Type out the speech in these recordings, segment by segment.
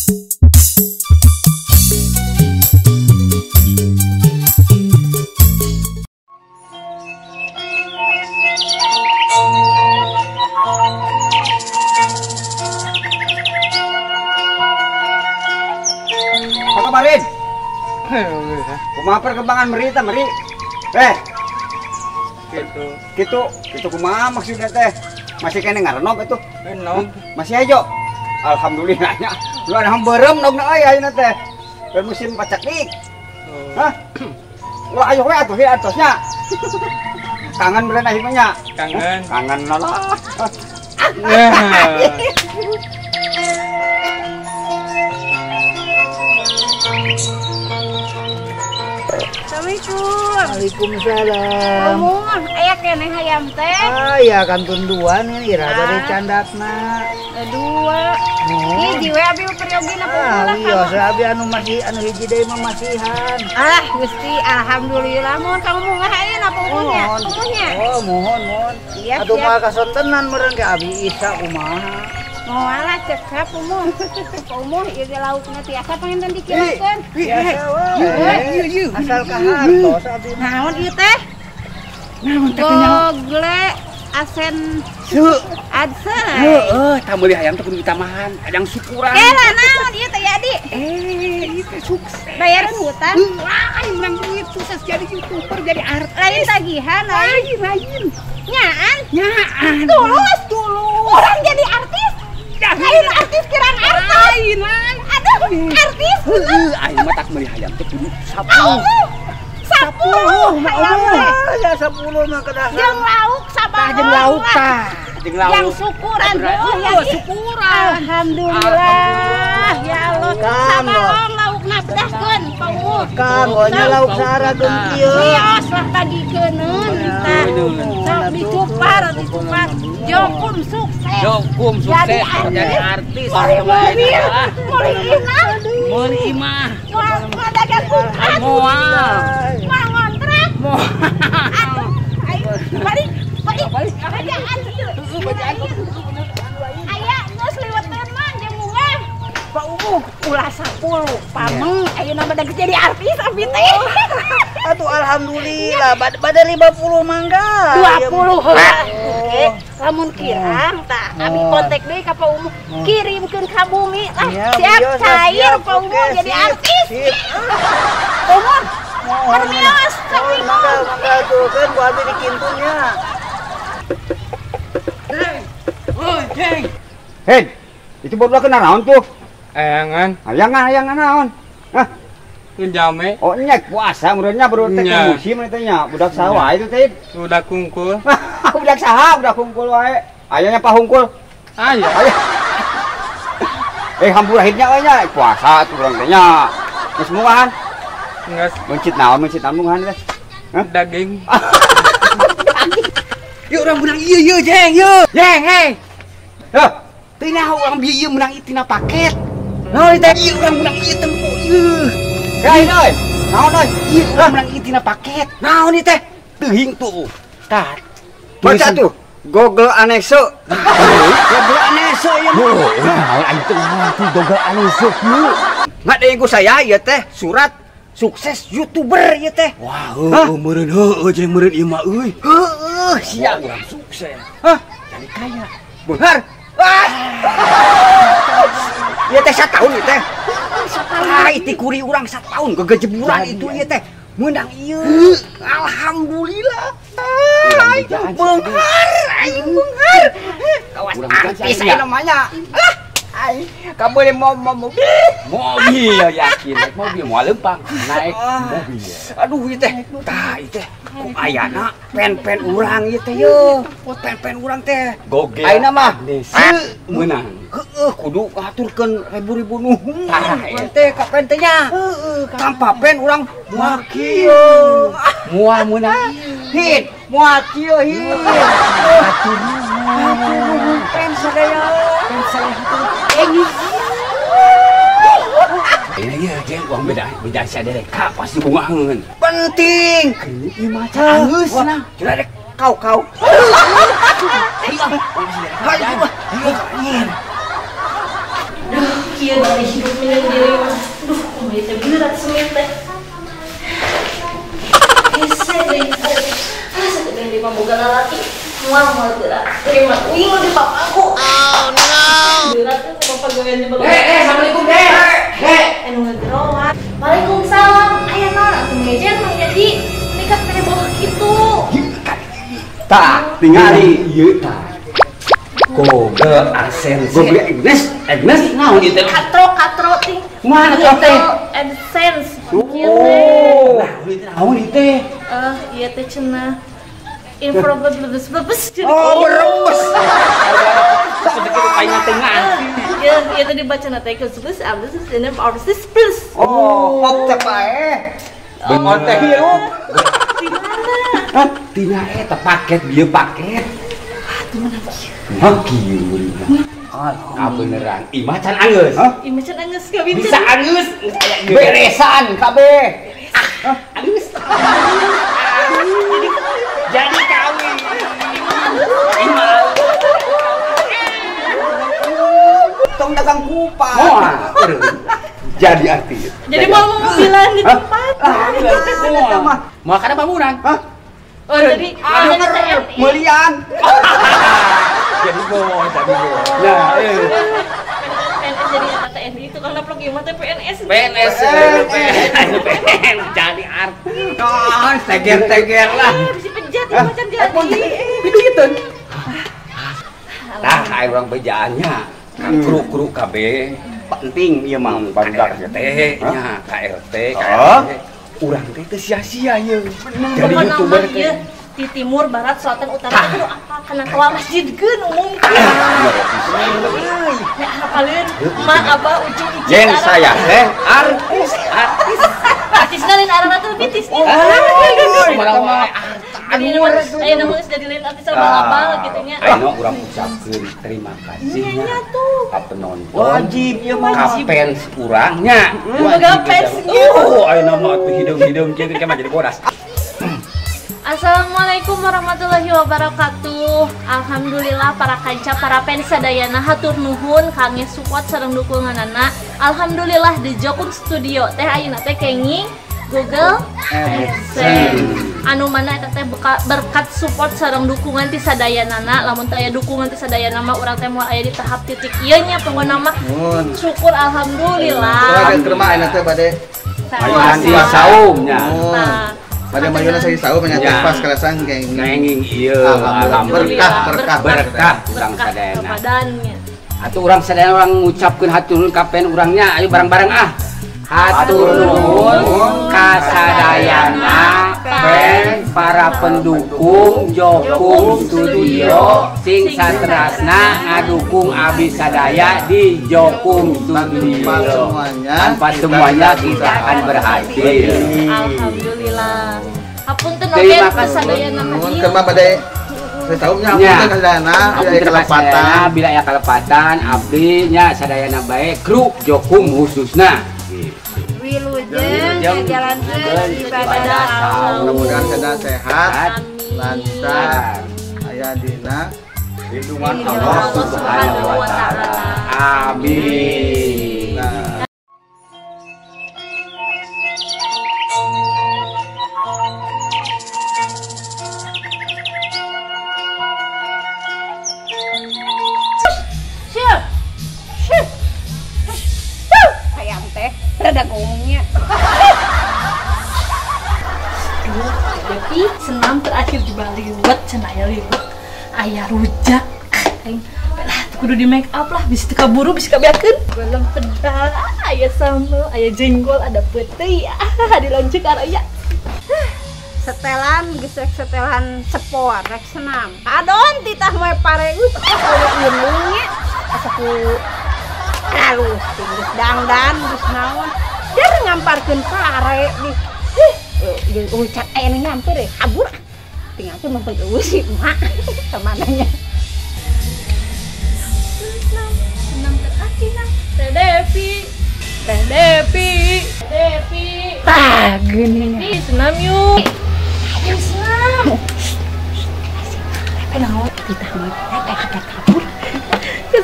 Apa kabarin? Kumaha perkembangan berita meri? Gitu. Gitu kumaha maksudnya teh? Masih kene ngarenop itu? Renop. Masih aja. Alhamdulillah nya. Lu ada beureum nogna euy ayeuna teh. Keur musim pacaklik. Hah? Ulah ayo we atuh we atosnya. Kangen beureun ayeuna nya. Kangen. Kangen lah. Assalamualaikum. Waalaikumsalam. Mumun, aya keneh hayam teh. Aya kantun dua nih, ira bade candakna. Dua. Hiji we abi peryogi na pungkulan. Iya, abi anu masih anu hiji deui mah masihan. Ah, Gusti, alhamdulillah mun kamu mungah ayeuna pungkulnya. Pungkulnya. Oh, mohon, mohon. Atuh mah kasontenan meureun ke abi Isa kumaha. Moal cekap umuh. Umuh ieu ge laukna tiasa panginten dikirimkeun. Biasa wae. Asal kahartos abi. Naon ieu teh? Naon teh Gogle asen adse. Heeh, tah meuli hayam teh kudu ditamahan, kadang syukuran. Kela naon ieu teh Adi? Ieu teh sukses. Bayaran hutang. Lain menang duit sukses jadi YouTuber, jadi artis. Lain tagihan, lain. Nyaan. Nyaan. Tulus, tulus. Orang jadi artis. Lain artis kirang artis. Lain, lain. Aduh, artis. Heeh, aing mah tak meuli hayam teh kudu 10. 10 hayam teh. Ya 10 mah kedah. Jeung lauk sabalong. Jeung lauk tah. Jeung lauk. Yang syukuran heuh, syukuran. Alhamdulillah. Ya Allah. Sabalong laukna bedahkeun Pak Umuh. Kang, nya lauk saarageun kieu. Wios lah tagikeunun tah. Sok dicupar, dicupar. Jokum sukses. Jokum sukses jadi artis. Meuli mobil, meuli imah. Meuli imah. Moal dagang kulkas. Moal. Moal ngontrak. Moal. Aduh, ayo balik, balik. Bajaan. Bajaan. Aya geus liweteun mah jeung bunga. Pak Umuh ulah 10 pameng ayeuna mah jadi artis abi teh. Atuh alhamdulillah bade 50 mangga. 20 heula. Oke, lamun kirang tah abi kontak deui ka Pak Umuh. Kirimkeun ka bumi lah. Siap cair Pak Umuh jadi artis. Pak Umuh. Permios, mangga mangga tuh kan ku abi dikintunnya. Oh, jeng. Hei, itu baru kena naon tuh? Ayangan. Ayangan naon? Hah? Ngejame. Oh, nyek puasa meureunnya baru teh musim teh nya. Budak saha wae itu teh? Budak kungkul. Budak saha budak kungkul wae. Ayanya Pak Hungkul. Aya. Aya. Hampura hitnya we nya puasa tuh urang teh nya. Geus mungahan. Geus. Mencit naon mungahan teh? Hah? Daging. Yuk urang menang ieu ieu jeng yeuh. Jeng hei. Heh. Teu naon urang bieu ieu menang ieu tina paket. Naon teh? Ieu urang menang ieu tempo ieu. Hei euy. Naon euy? Ieu urang menang ieu tina paket. Naon ieu teh? Teuing tuh. Tah. Baca tuh. Google Anexo. Google Anexo ieu. Naon aing teu ngarti Google Anexo kieu. Ngadeng ku saya ieu teh surat sukses YouTuber ieu teh. Wah, heueuh meureun heueuh jeung meureun ieu mah euy. Heueuh, siap urang sukses. Hah? Jadi kaya. Beunghar. Wah. Ieu teh satahun ieu teh. Ah, itu kuri urang satahun gegejeburan itu ieu teh. Meunang ieu. Alhamdulillah. Aing beunghar, aing beunghar. Kawas artis aing namanya. Ah, aing kamu mau mobil. Mobil yakin naik mobil moal lempang naik mobil. Aduh ieu teh. Tah ieu teh. Ku ayana pen-pen urang ieu teh yeuh. Pen-pen urang teh. Gogel. Ayeuna mah meunang. Heeh, kudu ngaturkeun ribu-ribu nuhun. Tah teh ka pen teh nya. Heeh, tanpa pen urang moal kieu. Moal meunang. Hit, moal kieu hit. Hatur nuhun. Pen sadaya. Pen sadaya. Iya, jeng uang beda, beda sadereka pasti bungaheun. Penting. Ieu mah geus nah. Cenah rek kau-kau. Ayo, Kieu dari hidup menyendiri mah. Duh, kumaha teh berat semit teh. Hese deui. Ah, sakedeung deui mah boga lalaki. Moal moal geura. Terima uing di papaku. Oh no. Berat teh sama pagawean di bapak. Assalamualaikum deh. Dek. Anu ngegeroan. Waalaikumsalam. Aya naon atuh ngejen Mang Jadi nikah teh bawa kitu. Tah, tingali ieu tah. Google AdSense. Google Agnes, Agnes naon ieu teh? Katro ting. Kumaha katro teh? AdSense. Oh, naon ieu teh? Ieu teh cenah info bebes. Oh, berebes. Sedikit paling tengah. Ya, ieu teh dibaca teh ke plus abis ini artis plus. Oh, pop teh pae. Bener teh hirup. Di mana? Hah, tina eta paket bieu paket. Atuh mana kieu? Hah, kieu meureun. Ah, beneran. Imah can anggeus. Imah can anggeus kawin. Bisa anggeus geus aya ieu. Beresan kabeh. Ah, anggeus. Jadi kawin. Imah. Tong dagang kupat. Moal. Jadi artis. Jadi mau mobilan di tempat. Mau kana bangunan. Hah? Oh, jadi ada melian. Jadi bos, jadi bos. Nah, PNS jadi TNI itu kalau plug gimana teh PNS. PNS, PNS jadi artis. Oh, teger-teger lah. Bisa penjat macam jadi. Itu gitu. Tah, aya urang bejaannya. Kru-kru KB penting ieu mah barudak teh nya KRT, KRT. Urang teh teu sia-sia ieu. Jadi YouTuber teh di timur, barat, selatan, utara itu apa kana toa masjid geun umumkeun. Ya hafaleun mak abah ujung icing. Jen saya teh artis, artis. Artisna lain arana teh bitis. Ayeuna mah geus jadi lain artis abal-abal kitu nya. Ayeuna urang ucapkeun terima kasih nya ka penonton. Wajib ieu mah. Ka fans urang nya. Boga fans. Oh, ayeuna mah atuh hideung-hideung kieu teh mah jadi bodas. Assalamualaikum warahmatullahi wabarakatuh. Alhamdulillah para kanca para fans sadayana hatur nuhun kangge support sareng dukunganana. Alhamdulillah di Jokum Studio teh ayeuna teh kenging Google AdSense. Anu mana eta teh berkat support sareng dukungan ti sadayanana. Lamun teu aya dukungan ti sadayana mah urang teh moal aya di tahap titik ieu nya pokona mah. Syukur alhamdulillah. Keur mah ayeuna teh bade saum nya. Pada mayuna saya tahu menyatakan pas kerasan kenging ieu alhamdulillah berkah berkah urang sadayana. Atuh urang sadayana urang ngucapkeun hatur nuhun ka pen urangnya ayo bareng-bareng ah. Hatur nuhun ka sadayana pen para pendukung Jokum Studio sing saterasna ngadukung abdi sadaya di Jokum Studio. Tanpa semuanya kita akan berhasil. Alhamdulillah. Hapunten oge ka sadayana hadir. Kumaha bade saumnya hapunten sadayana bila aya kalepatan, bila aya kalepatan abdi nya sadayana bae kru Jokum khususna. Wilujeng ngajalankeun ibadah saum. Mudah-mudahan sadaya sehat, lancar, aya dina lindungan Allah Subhanahu wa taala. Amin. Siap. Ayam teh rada ngomongnya. Tapi senam terakhir di Bali buat cenah aya liwet, aya rujak. Aing lah kudu di make up lah bisa teu kaburu bisa kabeakeun. Belum pedal, aya sambal, aya jengkol, ada peuteuy. Ah, dilanjut araya. Setelan geus setelan sport rek senam. Adon titah moe pare geus aya ilmunya. Asa ku halus geus dangdan geus naon. Jar ngamparkeun pare di. Jeung ucat aya nu nyamper kabur. Tinggalkeun mah eueuh si emak kamananya. Senam terakhir nang Teh Devi. Teh Devi. Devi. Tah geuning. Ih, senam yuk. Ayo senam. Tapi naon titah mah teh kabur.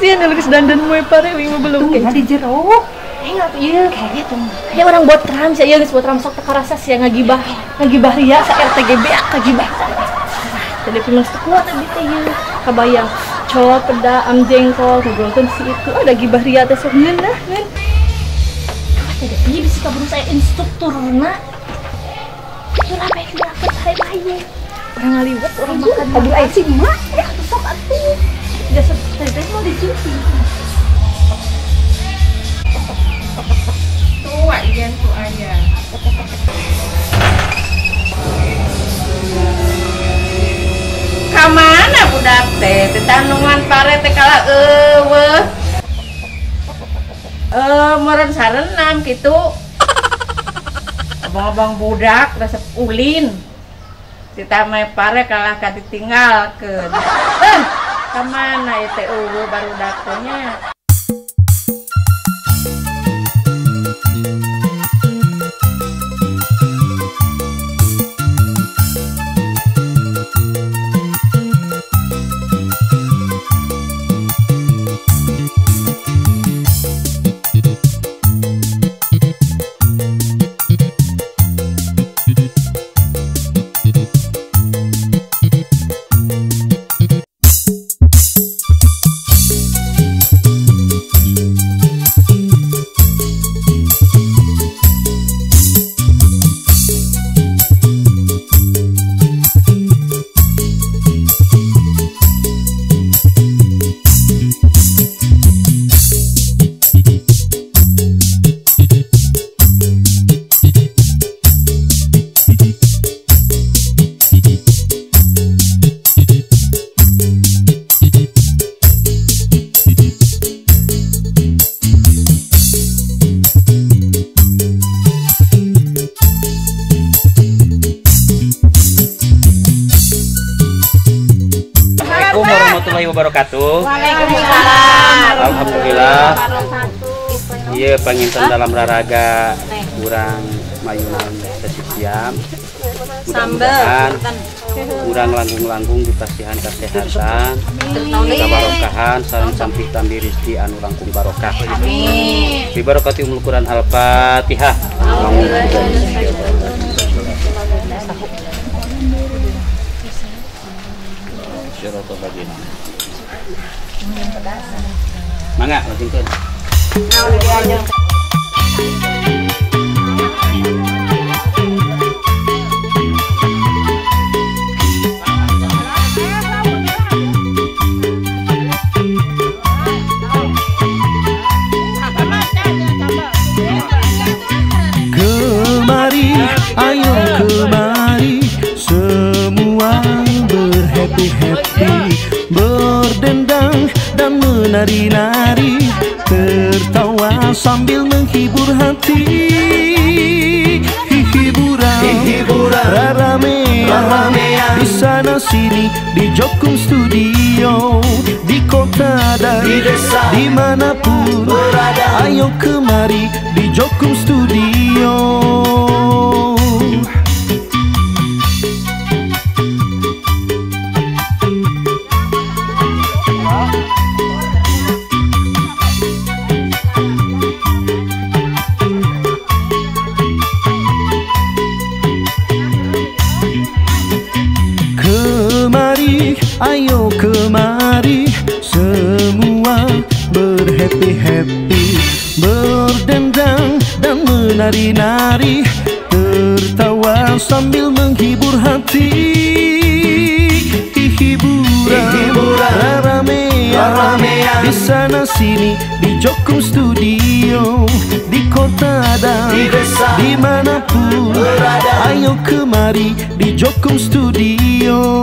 Sih anu geus dandan moe pare uing mah belum kayak di jero. Enggak ieu kayaknya tuh. Kayak orang botram sih ieu geus botram sok teu karasa sia ngagibah. Ngagibah ria sa RTGB kagibah. Tadi memang kuat tadi teh ieu. Kabayang cowok peda am jengkol ngobrolkeun si itu ada gibah ria teh sok ngeunah ngeun. Tadi ieu bisa kaburu saya instrukturna. Itu lah bae dilakukan hayu. Orang ngaliwet orang makan. Aduh aing sih mah. Ya sok atuh. Jasad teh mau dicuci. Tua ian tuh ayah. Kamana budak teh? Tetandungan pare teh kalah eueuh. Meureun sarenam kitu. Abang-abang budak resep ulin. Ditamae pare kalah ka ditinggalkeun. Kamana ieu teh eueuh barudak teh nya. Wabarakatuh. Waalaikumsalam. Alhamdulillah. Iya panginten dalam raraga kurang mayunan sesisiam. Mudah-mudahan kurang langkung-langkung dipasihan kesehatan, kabarokahan, sareng sampih tambi rizki anu langkung barokah. Amin. Bi barokati umul Quran Al-Fatihah. Mangga lajengkeun. Kemari, ayo kemari, semua berhappy-happy, berdendang dan menari-nari, tertawa sambil menghibur hati. Hiburan, hiburan, ramean, di sana sini, di Jokum Studio, di kota dan di desa, dimanapun berada. Ayo kemari di Jokum Studio. Kemari, ayo kemari, semua berhappy-happy, berdendang dan menari-nari, tertawa sambil menghibur hati. Hiburan, hiburan, ramean, di sana sini, di Jokum Studio, di kota dan di desa, dimanapun berada. Ayo kemari di Jokum Studio.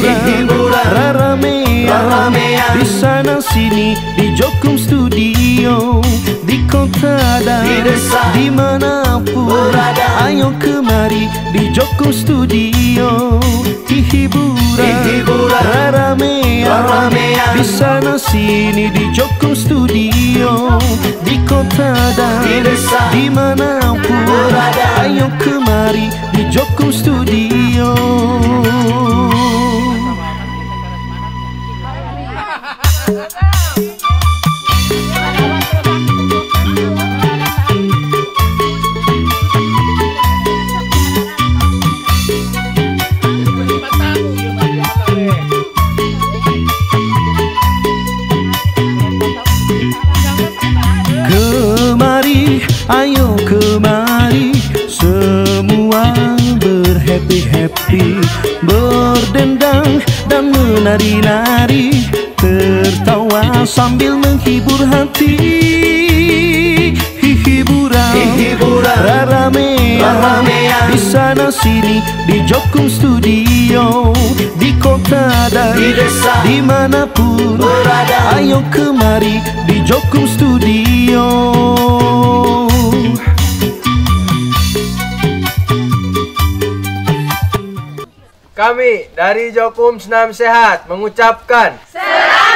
Hiburan, ramean, di sana sini, di Jokum Studio, di kota dan di desa, dimanapun berada. Ayo kemari di Jokum Studio, hiburan, ramean, di sana sini di Jokum Studio, di kota dan di desa, dimanapun berada. Ayo kemari di Jokum Studio. Kemari, ayo kemari, semua berhappy-happy, berdendang dan menari-nari, tertawa sambil menghibur hati. Hiburan, ramean, di sana sini di Jokum Studio, di kota dan di desa, dimanapun berada. Ayo kemari di Jokum Studio. Kami dari Jokum Senam Sehat mengucapkan Selamat